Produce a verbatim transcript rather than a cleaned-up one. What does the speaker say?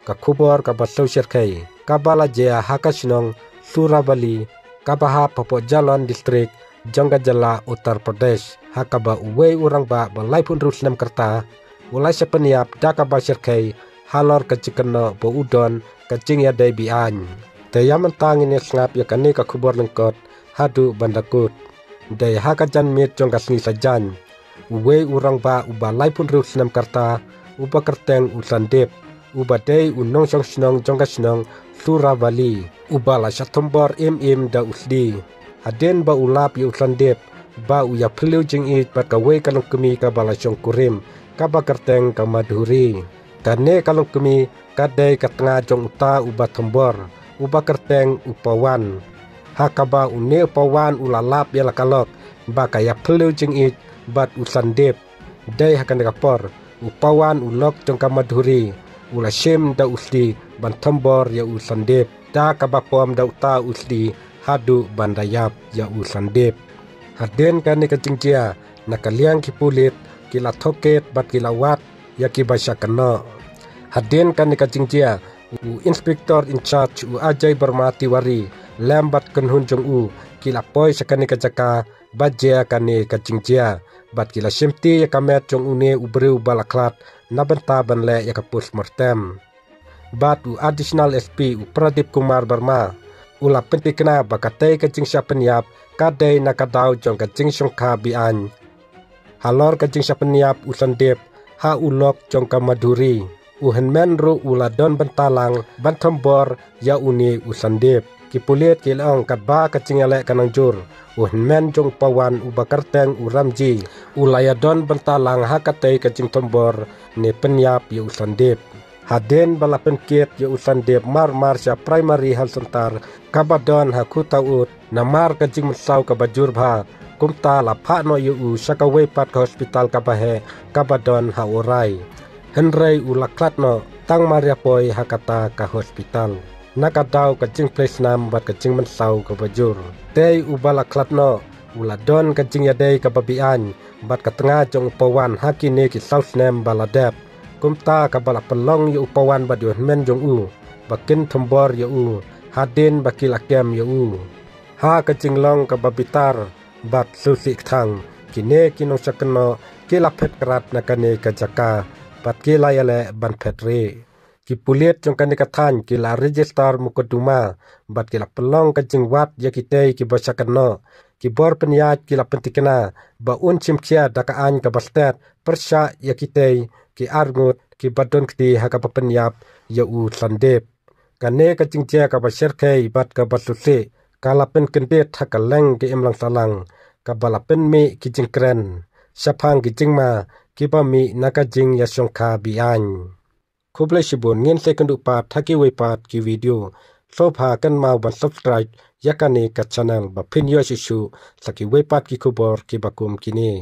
Ka khubor kaba shu shyrkhei, kaba la jia ha ka shnong Suravali, kaba hap hapoh Jalandhar District jong ka jylla Uttar Pradesh, ha kaba uwei u rangbah ba laiphew hynriew snem ka rta u la shah pynïap da kaba shyrkhei halor ka jingkynnoh ba u don ka jingïadei beaiñ. Te ïa mynta ngin ïa sngap ïa kane ka khubor lyngkot haduh ban da kut. Dei ha ka janmiet jong ka sngi Saitjaiñ, uwei u rangbah uba laiphew hynriew snem ka rta, uba kyrteng u Sandeep, uba dei u nongshong shnong jong ka shnong Suravali, uba la shah thombor im im da u sli. Hadien ba u lap ïa u Sandeep ba u ïaphylliew jingïeit bad kawei ka longkmie kaba la shongkurim, kaba kyrteng ka Madhuri. Kane ka longkmie ka dei ka tnga jong uta uba thombor, uba kyrteng u Pawan. Ha kaba une u Pawan u la lap ïa la ka lok ba ka ïaphylliew jingïeit bad u Sandeep. Dei ha kane ka por u Pawan u lok jong ka Madhuri u la shim da u sli ban thombor ïa u Sandeep, da kaba pom da uta u sli haduh ban da ïap ïa u Sandeep. Hadien kane ka jingjia, na ka liang ki pulit ki la thokit bad ki la wad ïa kiba shah kynnoh. Hadien kane ka jingjia, u Inspector in charge u Ajay Verma Tiwari lem bad kynhun jong u ki la poi sha kane ka jaka ba jia kane ka jingjia, bad ki la shimti ïa ka met jong une u briew ba la khlad na bynta ban leh ïa ka postmortem. Bad u Additional S P u Pradip Kumar Verma u la pynthikna ba katei ka jingshah pynïap ka dei na ka daw jong ka jingshongkha beaiñ. Halor ka jingshah pynïap u Sandeep ha u lok jong ka Madhuri, u hynmen ruh u la don bynta lang ban thombor ïa une u Sandeep. Ki pulit ki la ong katba ka jingïaleh ka nang jur, u hynmen jong u Pawan uba kyrteng u Ramji u la ïadon bynta lang ha katei ka jingthombor ne pynïap ïa u Sandeep. Hadien ba la pynkit ïa u Sandeep mar mar sha Primary Health Centre kaba don ha Khataud, namar ka jingmynsaw kaba jur bha, kumta la phah noh ïa u sha kawei pat ka hospital kaba heh kaba don ha Urai. Hynrei u la khlad noh tang mar ïa poi ha kata ka hospital na ka daw ka jingplie snam bad ka jingmynsaw kaba jur. Tei uba la khlad noh u la don ka jingïadei kaba beaiñ bad ka tnga jong u Pawan ha kine ki saw snem ba la dep. Kumta kaba la pynlong ïa u Pawan bad ïa u hynmen jong u ba kin thombor ïa u hadien ba ki la kem ïa u. Ha ka jinglong kaba bitar bad sngewsih kthang, kine ki nongshah kynnoh ki la phet krad na kane ka jaka bad ki la ïaleh ban phet rieh. Ki pulit jong kane ka thaiñ ki la register mukotduma bad ki la pynlong ka jingwad ïa kitei kiba shah kynnoh. Ki bor pynïaid ki la pynthikna ba un shim khia da ka aiñ kaba stet pyrshah ïa kitei ki arngut kiba don kti ha kaba pynïap ïa u Sandeep. Kane ka jingjia kaba shyrkhei bad kaba sngewsih ka la pynkyndit ha ka leng ka imlang sahlang, kaba la pynmih ki jingkren shaphang ki jingma kiba mih na ka jingïashongkha beaiñ. Khublei shibun, ngin sa ïakynduh pat ha kiwei pat ki video. Sngewbha kynmaw ban subscribe ïa kane ka channel ba phin ïoh shuh shuh sa kiwei pat ki khubor kiba kum kine.